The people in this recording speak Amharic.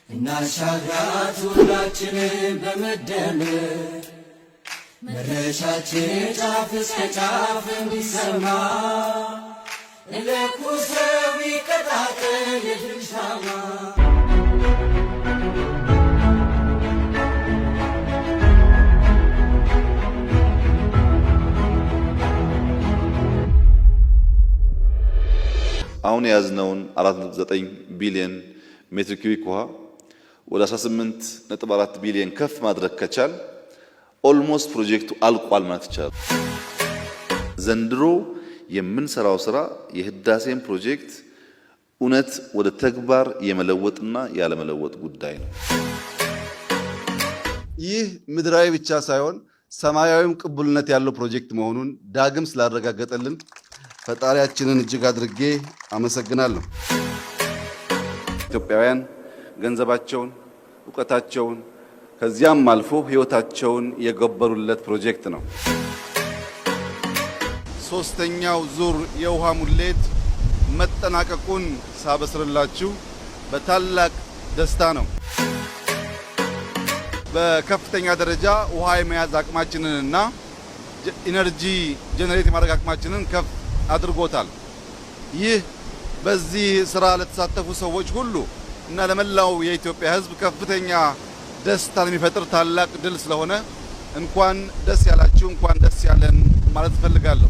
እናሻግራት ሁላችንም በመደመር፣ መድረሻችን ጫፍ እስከ ጫፍ እንዲሰማ፣ እንለኩሰው ይቀጣጠል የድል ሻማ። አሁን የያዝነውን 4.9 ቢሊዮን ሜትር ኪዩቢክ ውሃ ወደ 18.4 ቢሊዮን ከፍ ማድረግ ከቻል almost ፕሮጀክቱ አልቋል ማለት ይቻላል። ዘንድሮ የምንሰራው ስራ የህዳሴን ፕሮጀክት እውነት ወደ ተግባር የመለወጥና ያለመለወጥ ጉዳይ ነው። ይህ ምድራዊ ብቻ ሳይሆን ሰማያዊም ቅቡልነት ያለው ፕሮጀክት መሆኑን ዳግም ስላረጋገጠልን ፈጣሪያችንን እጅግ አድርጌ አመሰግናለሁ። ኢትዮጵያውያን ገንዘባቸውን፣ እውቀታቸውን ከዚያም አልፎ ሕይወታቸውን የገበሩለት ፕሮጀክት ነው። ሶስተኛው ዙር የውሃ ሙሌት መጠናቀቁን ሳበስርላችሁ በታላቅ ደስታ ነው። በከፍተኛ ደረጃ ውሃ የመያዝ አቅማችንንና energy generate የማድረግ አቅማችንን ከፍ አድርጎታል። ይህ በዚህ ስራ ለተሳተፉ ሰዎች ሁሉ እና ለመላው የኢትዮጵያ ሕዝብ ከፍተኛ ደስታን የሚፈጥር ታላቅ ድል ስለሆነ እንኳን ደስ ያላችሁ፣ እንኳን ደስ ያለን ማለት እፈልጋለሁ።